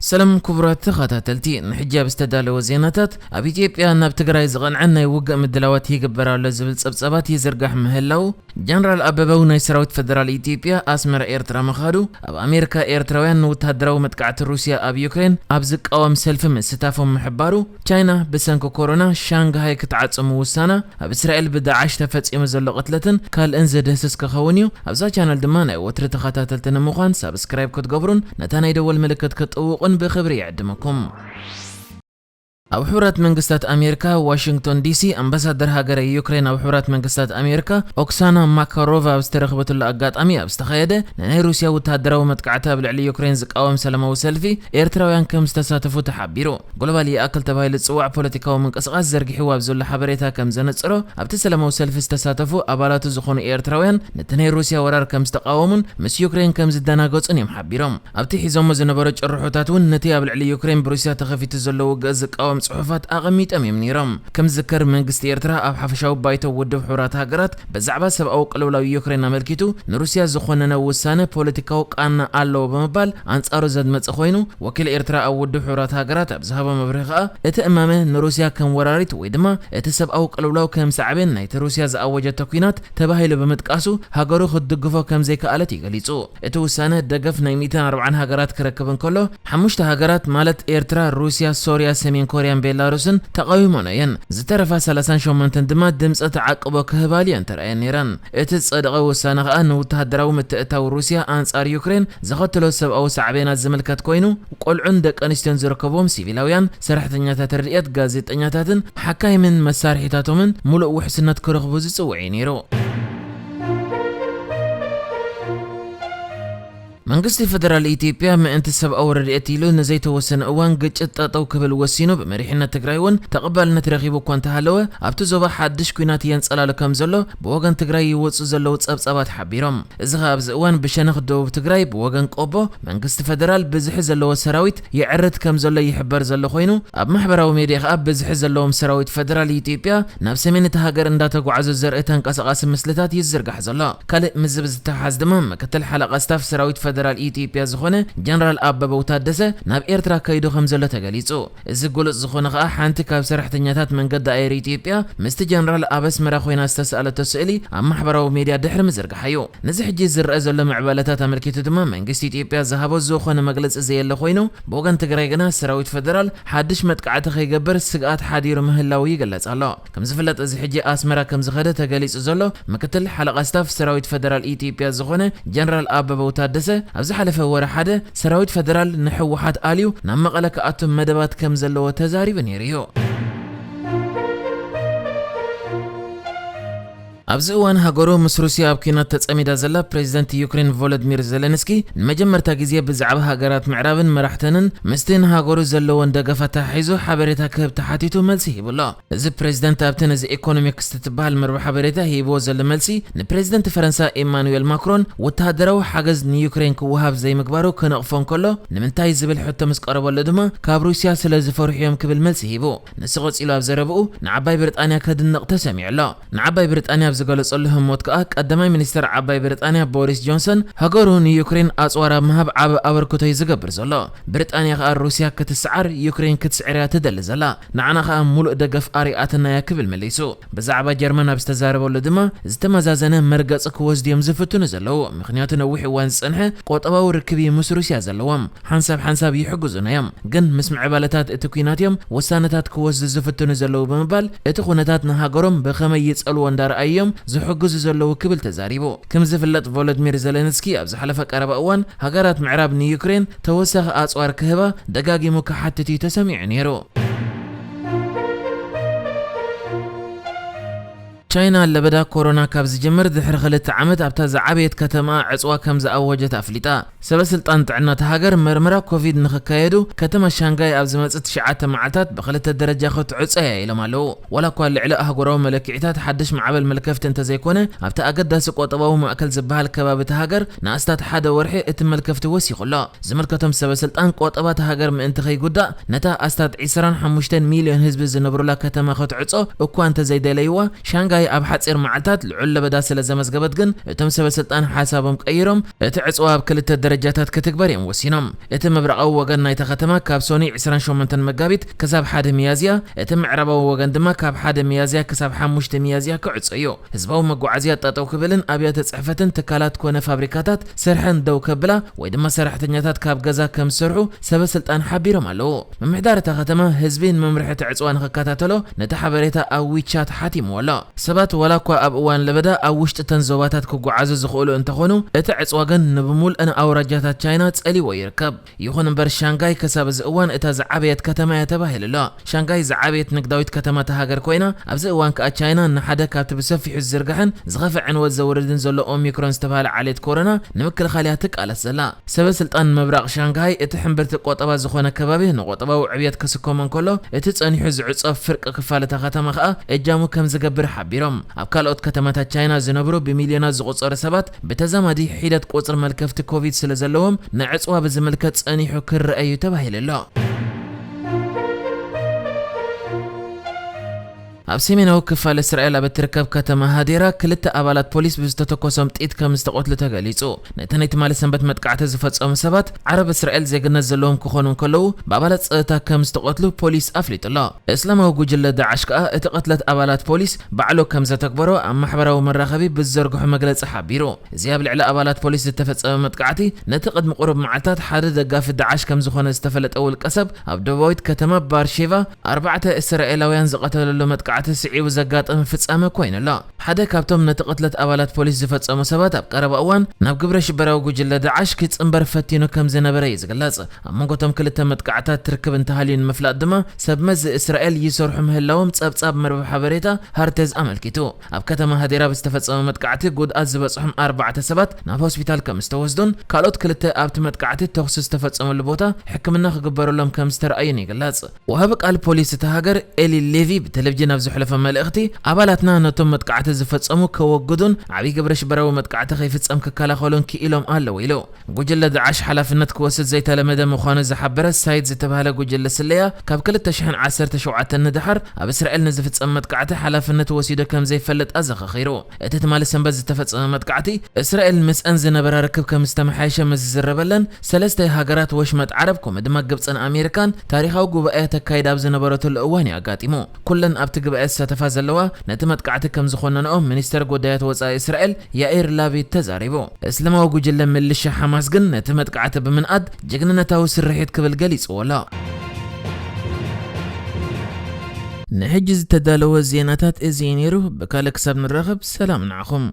ሰላም ክቡራት ተኸታተልቲ፣ ንሕጂ ኣብ ዝተዳለወ ዜናታት፣ ኣብ ኢትዮጵያ ናብ ትግራይ ዝቐንዐን ናይ ውግእ ምድላዋት ይግበር ኣሎ ዝብል ጸብጻባት ይዝርጋሕ ምህላው፣ ጀነራል ኣበባው ናይ ሰራዊት ፈደራል ኢትዮጵያ ኣስመራ ኤርትራ ምኻዱ፣ ኣብ ኣሜሪካ ኤርትራውያን ንወተሃደራዊ መጥቃዕቲ ሩስያ ኣብ ዩክሬን ኣብ ዝቃወም ሰልፊ ምስታፎም ምሕባሩ፣ ቻይና ብሰንኪ ኮሮና ሻንግሃይ ክትዓጽም ውሳና፣ ኣብ እስራኤል ብዳዓሽ ተፈጺሙ ዘሎ ቅትለትን ካልእን ዘድህስስ ክኸውን እዩ። ኣብዛ ቻነል ድማ ናይ ወትሪ ተኸታተልቲ ንምዃን ሳብስክራይብ ክትገብሩን ነታ ናይ ደወል ምልክት ክትጥውቑን ብኽብሪ ይዕድመኩም። ኣብ ሕቡራት መንግስታት ኣሜሪካ ዋሽንግቶን ዲሲ ኣምባሳደር ሃገረ ዩክሬን ኣብ ሕቡራት መንግስታት ኣሜሪካ ኦክሳና ማካሮቫ ኣብ ዝተረኽበትሉ ኣጋጣሚ ኣብ ዝተኻየደ ንናይ ሩስያ ወተሃደራዊ መጥቃዕቲ ኣብ ልዕሊ ዩክሬን ዝቃወም ሰላማዊ ሰልፊ ኤርትራውያን ከም ዝተሳተፉ ተሓቢሩ። ግሎባል ይኣክል ተባሂሉ ዝጽዋዕ ፖለቲካዊ ምንቅስቓስ ዘርጊሕዎ ኣብ ዘሎ ሓበሬታ ከም ዘነጽሮ፣ ኣብቲ ሰላማዊ ሰልፊ ዝተሳተፉ ኣባላቱ ዝኾኑ ኤርትራውያን ነቲ ናይ ሩስያ ወራር ከም ዝተቃወሙን ምስ ዩክሬን ከም ዝደናገጹን እዮም ሓቢሮም። ኣብቲ ሒዞሞ ዝነበሩ ጭርሖታት እውን ነቲ ኣብ ልዕሊ ዩክሬን ብሩስያ ተኸፊቱ ዘሎ ውግእ ዝቃወም ጽሑፋት ኣቐሚጦም እዮም ነይሮም። ከም ዝዝከር መንግስቲ ኤርትራ ኣብ ሓፈሻዊ ባይቶ ውድብ ሕቡራት ሃገራት ብዛዕባ ሰብኣዊ ቅልውላው ዩክሬን ኣመልኪቱ ንሩስያ ዝኾነነ ውሳነ ፖለቲካዊ ቃና ኣለዎ ብምባል ኣንጻሩ ዘድመጸ ኮይኑ፣ ወኪል ኤርትራ ኣብ ውድብ ሕቡራት ሃገራት ኣብ ዝሃቦ መብርሂ ከኣ፣ እቲ እማመ ንሩስያ ከም ወራሪት ወይ ድማ እቲ ሰብኣዊ ቅልውላው ከም ሳዕቤን ናይቲ ሩስያ ዝኣወጀቶ ኲናት ተባሂሉ ብምጥቃሱ፣ ሃገሩ ክትድግፎ ከም ዘይከኣለት እዩ ገሊጹ። እቲ ውሳነ ደገፍ ናይ ሚእትን ኣርባዓን ሃገራት ክረክብ እንከሎ፣ ሓሙሽተ ሃገራት ማለት ኤርትራ፣ ሩስያ፣ ሶርያ፣ ሰሜን ኮርያን ቤላሩስን ተቓዊሞን እየን። ዝተረፋ ሰላሳን ሸሞንተን ድማ ድምጸ ተዓቅቦ ክህባሉ እየን ተራእየን ነይረን። እቲ ዝጸደቐ ውሳነ ከኣ ንወተሃደራዊ ምትእትታው ሩስያ ኣንጻር ዩክሬን ዘኸተሎ ሰብኣዊ ሳዕቤናት ዝምልከት ኮይኑ፣ ቆልዑን ደቂ ኣንስትዮን ዝርከብዎም ሲቪላውያን፣ ሰራሕተኛታት ረድኤት፣ ጋዜጠኛታትን ሓካይምን መሳርሒታቶምን ሙሉእ ውሕስነት ክረኽቡ ዝጽውዕ እዩ ነይሩ። መንግስቲ ፈደራል ኢትዮጵያ ምእንቲ ሰብኣዊ ረድኤት ኢሉ ንዘይተወሰነ እዋን ግጭት ጠጠው ክብል ወሲኑ፣ ብመሪሕነት ትግራይ እውን ተቐባልነት ረኺቡ እኳ እንተሃለወ፣ ኣብቲ ዞባ ሓድሽ ኲናት የንጸላሉ ከም ዘሎ ብወገን ትግራይ ይወጹ ዘለዉ ጸብጻባት ሓቢሮም። እዚ ኸኣ ኣብዚ እዋን ብሸነኽ ደቡብ ትግራይ ብወገን ቆቦ መንግስቲ ፈደራል ብዝሒ ዘለዎ ሰራዊት የዕርት ከም ዘሎ ይሕበር ዘሎ ኮይኑ፣ ኣብ ማሕበራዊ ሜድያ ኸኣ ብዝሒ ዘለዎም ሰራዊት ፈደራል ኢትዮጵያ ናብ ሰሜን እታ ሃገር እንዳተጓዓዙ ዘርኢ ተንቀሳቓሲ ምስልታት ይዝርጋሕ ዘሎ። ካልእ ምስዚ ብዝተሓሓዝ ድማ ምክትል ሓለቓ ስታፍ ሰራዊት ፈደራል ኢትዮጵያ ዝኾነ ጀነራል ኣበበው ታደሰ ናብ ኤርትራ ከይዱ ከም ዘሎ ተገሊጹ። እዚ ግሉጽ ዝኾነ ኸኣ ሓንቲ ካብ ሰራሕተኛታት መንገዲ ኣየር ኢትዮጵያ ምስቲ ጀነራል ኣብ ኣስመራ ኮይና ዝተሳእለቶ ስእሊ ኣብ ማሕበራዊ ሜድያ ድሕሪ ምዝርጋሓ እዩ። ነዚ ሕጂ ዝረኣ ዘሎ ምዕባለታት ኣመልኪቱ ድማ መንግስቲ ኢትዮጵያ ዝሃቦ ዝኾነ መግለጺ ዘየለ ኮይኑ፣ ብወገን ትግራይ ግና ሰራዊት ፈደራል ሓድሽ መጥቃዕቲ ከይገብር ስግኣት ሓዲሩ ምህላዉ ይግለጽ ኣሎ። ከም ዝፍለጥ እዚ ሕጂ ኣስመራ ከም ዝኸደ ተገሊጹ ዘሎ ምክትል ሓለቓ ስታፍ ሰራዊት ፈደራል ኢትዮጵያ ዝኾነ ጀነራል ኣበበው ታደሰ ኣብ ዝሓለፈ ወርሒ ሓደ ሰራዊት ፈደራል ንህወሓት ኣልዩ ናብ መቐለ ክኣቱ መደባት ከም ዘለዎ ተዛሪቡ ነይሩ እዩ። ኣብዚ እዋን ሃገሩ ምስ ሩስያ ኣብ ኲናት ተጸሚዳ ዘላ ፕሬዚደንት ዩክሬን ቮሎድሚር ዜሌንስኪ ንመጀመርታ ግዜ ብዛዕባ ሃገራት ምዕራብን መራሕተንን ምስቲ ንሃገሩ ዘለዎን ደገፍ ኣተሓሒዙ ሓበሬታ ክህብ ተሓቲቱ መልሲ ሂቡ ኣሎ። እዚ ፕሬዚደንት ኣብቲ ነዚ ኢኮኖሚክስ እትበሃል መርበብ ሓበሬታ ሂብዎ ዘሎ መልሲ ንፕሬዚደንት ፈረንሳ ኢማኑኤል ማክሮን ወተሃደራዊ ሓገዝ ንዩክሬን ክወሃብ ዘይምግባሩ ክነቕፎ እንከሎ፣ ንምንታይ ዝብል ሕቶ ምስ ቀረበሉ ድማ ካብ ሩስያ ስለ ዝፈርሑ እዮም ክብል መልሲ ሂቡ። ንሱ ቀጺሉ ኣብ ዘረብኡ ንዓባይ ብሪጣንያ ከድንቕ ተሰሚዑ ኣሎ። ንዓባይ ብሪጣንያ ኣብ ዝገለጸሉ ህሞት ከኣ ቀዳማይ ሚኒስተር ዓባይ ብሪጣንያ ቦሪስ ጆንሰን ሃገሩ ንዩክሬን ኣጽዋር ኣብ ምሃብ ዓቢ ኣበርክቶ እዩ ዝገብር ዘሎ። ብሪጣንያ ከኣ ሩስያ ክትስዓር ዩክሬን ክትስዕር እያ ትደሊ ዘላ። ንዓና ከኣ ሙሉእ ደገፍ ኣሪኣትና እያ ክብል መሊሱ። ብዛዕባ ጀርመን ኣብ ዝተዛረበሉ ድማ ዝተመዛዘነ መርገጺ ክወስዱ እዮም ዝፍትኑ ዘለዉ። ምኽንያቱ ነዊሕ እዋን ዝጸንሐ ቆጠባዊ ርክብ እዩ ምስ ሩስያ ዘለዎም። ሓንሳብ ሓንሳብ ይሕግዙና እዮም፣ ግን ምስ ምዕባለታት እቲ ኲናት እዮም ውሳነታት ክወስዱ ዝፍትኑ ዘለዉ ብምባል እቲ ኩነታት ንሃገሮም ብኸመይ ይጸልዎ እንዳረኣዩ እዮም ዝሕግዙ ዘለዉ ክብል ተዛሪቡ። ከም ዝፍለጥ ቮሎድሚር ዜሌንስኪ ኣብ ዝሓለፈ ቀረባ እዋን ሃገራት ምዕራብ ንዩክሬን ተወሳኺ ኣጽዋር ክህባ ደጋጊሙ ክሓትት እዩ ተሰሚዑ ነይሩ። ቻይና ለበዳ ኮሮና ካብ ዝጅምር ድሕሪ ክልተ ዓመት ኣብታ ዝዓበየት ከተማ ዕጽዋ ከም ዝኣወጀት ኣፍሊጣ። ሰበ ስልጣን ጥዕና እታ ሃገር መርመራ ኮቪድ ንኽካየዱ ከተማ ሻንጋይ ኣብ ዝመጽእ ትሽዓተ መዓልታት ብክልተ ደረጃ ክትዕጾ እያ ኢሎም ኣለዉ። ዋላ እኳ ልዕሊ ኣህጉራዊ መለክዒታት ሓድሽ ማዕበል መልከፍቲ እንተዘይኮነ፣ ኣብቲ ኣገዳሲ ቆጠባዊ ማእከል ዝበሃል ከባቢ እታ ሃገር ንኣስታት ሓደ ወርሒ እቲ መልከፍቲ ወሲኹ ኣሎ። ዝምልከቶም ሰበ ስልጣን ቆጠባ እታ ሃገር ምእንቲ ከይጉዳእ ነታ ኣስታት ዕስራን ሓሙሽተን ሚልዮን ህዝቢ ዝነብሩላ ከተማ ክትዕጾ እኳ እንተዘይደለይዋ፣ ሻንጋይ ኣብ ሓጺር መዓልታት ልዑል ለበዳ ስለ ዘመዝገበት ግን፣ እቶም ሰበ ስልጣን ሓሳቦም ቀይሮም፣ እቲ ዕጽዋ ኣብ ክልተ ደረጃታት ክትግበር እዮም ወሲኖም። እቲ ምብራቓዊ ወገን ናይታ ከተማ ካብ ሶኒ ዕስራን ሸሞንተን መጋቢት ክሳብ ሓደ ሚያዝያ፣ እቲ ምዕራባዊ ወገን ድማ ካብ ሓደ ሚያዝያ ክሳብ ሓሙሽተ ሚያዝያ ክዕጾ እዩ። ህዝባዊ መጓዓዝያ ጠጠው ክብልን ኣብያተ ጽሕፈትን ትካላት ኮነ ፋብሪካታት ስርሐን ደው ከብላ ወይ ድማ ሰራሕተኛታት ካብ ገዛ ከም ዝሰርሑ ሰበ ስልጣን ሓቢሮም ኣለዉ። ምምሕዳር እታ ከተማ ህዝቢ ንመምርሒ እቲ ዕጽዋ ንኽከታተሎ ነቲ ሓበሬታ ኣብ ዊቻት ሓቲምዎ ኣሎ። ሰባት ዋላ እኳ ኣብ እዋን ለበዳ ኣብ ውሽጢ እተን ዞባታት ክጓዓዙ ዝኽእሉ እንተኾኑ፣ እቲ ዕጽዋ ግን ንብሙሉእ ንኣውራጃታት ቻይና ጸሊዎ ይርከብ። ይኹን እምበር ሻንጋይ ክሳብ እዚ እዋን እታ ዝዓበየት ከተማ እያ ተባሂሉ ኣሎ። ሻንጋይ ዝዓበየት ንግዳዊት ከተማ እታ ሃገር ኮይና፣ ኣብዚ እዋን ከኣ ቻይና ንሓደ ካብቲ ብሰፊሑ ዝዝርጋሕን ዝኸፍአ ዕንወት ዘውርድን ዘሎ ኦሚክሮን ዝተባህለ ዓሌት ኮሮና ንምክልኻል እያ ትቃለስ ዘላ። ሰበ ስልጣን ምብራቕ ሻንጋይ እቲ ሕምብርቲ ቆጠባ ዝኾነ ከባቢ ንቆጠባዊ ዕብየት ክስከሞ እንከሎ፣ እቲ ጸኒሑ ዝዕጸፍ ፍርቂ ክፋል እታ ከተማ ከኣ እጃሙ ከም ዝገብር ሓቢሮም። ኣብ ካልኦት ከተማታት ቻይና ዝነብሩ ብሚልዮናት ዝቑጸሩ ሰባት ብተዛማዲ ሒደት ቁጽሪ መልከፍቲ ኮቪድ ስለ ዘለዎም፣ ንዕጽዋ ብዝምልከት ጸኒሑ ክረአ እዩ ተባሂሉ ኣሎ። ኣብ ሰሜናዊ ክፋል እስራኤል ኣብ እትርከብ ከተማ ሃዴራ ክልተ ኣባላት ፖሊስ ብዝተተኮሶም ጥይት ከም ዝተቐትሉ ተገሊጹ። ነቲ ናይ ትማሊ ሰንበት መጥቃዕቲ ዝፈጸሙ ሰባት ዓረብ እስራኤል ዜግነት ዘለዎም ክኾኑ እንከለዉ፣ ብኣባላት ጸጥታ ከም ዝተቐትሉ ፖሊስ ኣፍሊጡ ኣሎ። እስላማዊ ጉጅለ ዳዕሽ ከኣ እቲ ቅትለት ኣባላት ፖሊስ ባዕሉ ከም ዘተግበሮ ኣብ ማሕበራዊ መራኸቢ ብዝዘርግሖ መግለጺ ሓቢሩ። እዚ ኣብ ልዕሊ ኣባላት ፖሊስ ዝተፈጸመ መጥቃዕቲ፣ ነቲ ቅድሚ ቁሩብ መዓልታት ሓደ ደጋፊ ዳዕሽ ከም ዝኾነ ዝተፈለጠ ውልቀ ሰብ ኣብ ደቡባዊት ከተማ ባርሼቫ ኣርባዕተ እስራኤላውያን ዝቐተለሉ መጥቃዕቲ ስዒቡ ዘጋጠመ ፍጻመ ኮይኑ ኣሎ። ሓደ ካብቶም ነቲ ቅትለት ኣባላት ፖሊስ ዝፈጸሙ ሰባት ኣብ ቀረባ እዋን ናብ ግብረ ሽበራዊ ጉጅለ ዳዕሽ ክጽንበር ፈቲኑ ከም ዝነበረ እዩ ዝግለጽ። ኣብ መንጎ እቶም ክልተ መጥቃዕታት ርክብ እንተሃልዩ ንምፍላጥ ድማ፣ ሰብ መዚ እስራኤል ይሰርሑ ምህላዎም ጸብጻብ መርበብ ሓበሬታ ሃርተዝ ኣመልኪቱ። ኣብ ከተማ ሃዴራ ብዝተፈጸመ መጥቃዕቲ ጉድኣት ዝበጽሖም ኣርባዕተ ሰባት ናብ ሆስፒታል ከም ዝተወስዱን፣ ካልኦት ክልተ ኣብቲ መጥቃዕቲ ተኹሲ ዝተፈጸመሉ ቦታ ሕክምና ክግበረሎም ከም ዝተረኣዩን ይግለጽ። ወሃቢ ቃል ፖሊስ እታ ሃገር ኤሊ ሌቪ ብቴሌቪዥን ኣብ ዘሕለፎ መልእኽቲ፣ ኣባላትና ነቶም መጥቃዕቲ ዝፈጸሙ ከወግዱን ዓብዪ ግብረ ሽበራዊ መጥቃዕቲ ከይፍጸም ክከላኸሉን ክኢሎም ኣለዉ ኢሉ። ጉጅለ ዳዕሽ ሓላፍነት ክወስድ ዘይተለመደ ምዃኑ ዝሓበረ ሳይት ዝተባህለ ጉጅለ ስለያ፣ ካብ ክልተ ሽሕን ዓሰርተ ሸውዓተን ንደሓር ኣብ እስራኤል ንዝፍጸም መጥቃዕቲ ሓላፍነት ወሲዱ ከም ዘይፈልጥ ኣዘኻኺሩ። እቲ ትማሊ ሰንበት ዝተፈጸመ መጥቃዕቲ፣ እስራኤል ምስአን ዝነበራ ርክብ ከም ዝተመሓየሸ ምስ ዝዝረበለን፣ ሰለስተ ሃገራት ወሽመጥ ዓረብ፣ ከምኡ ድማ ግብጽን ኣሜሪካን ታሪኻዊ ጉባኤ ተካይድ ኣብ ዝነበረትሉ እዋን እዩ ኣጋጢሙ። ኩለን ኣብቲ ጉባኤ ዝሳተፋ ዘለዋ ነቲ መጥቃዕቲ ከም ዝኾነንኦ ሚኒስተር ጉዳያት ወጻኢ እስራኤል ያኢር ላፒድ ተዛሪቡ። እስላማዊ ጉጅለ ምልሻ ሓማስ ግን ነቲ መጥቃዕቲ ብምንኣድ ጅግንነታዊ ስርሒት ክብል ገሊጽዎ ኣሎ። ንሕጂ ዝተዳለወ ዜናታት እዚ እዩ ነይሩ። ብካልእ ክሳብ ንራኸብ ሰላም ንዓኹም።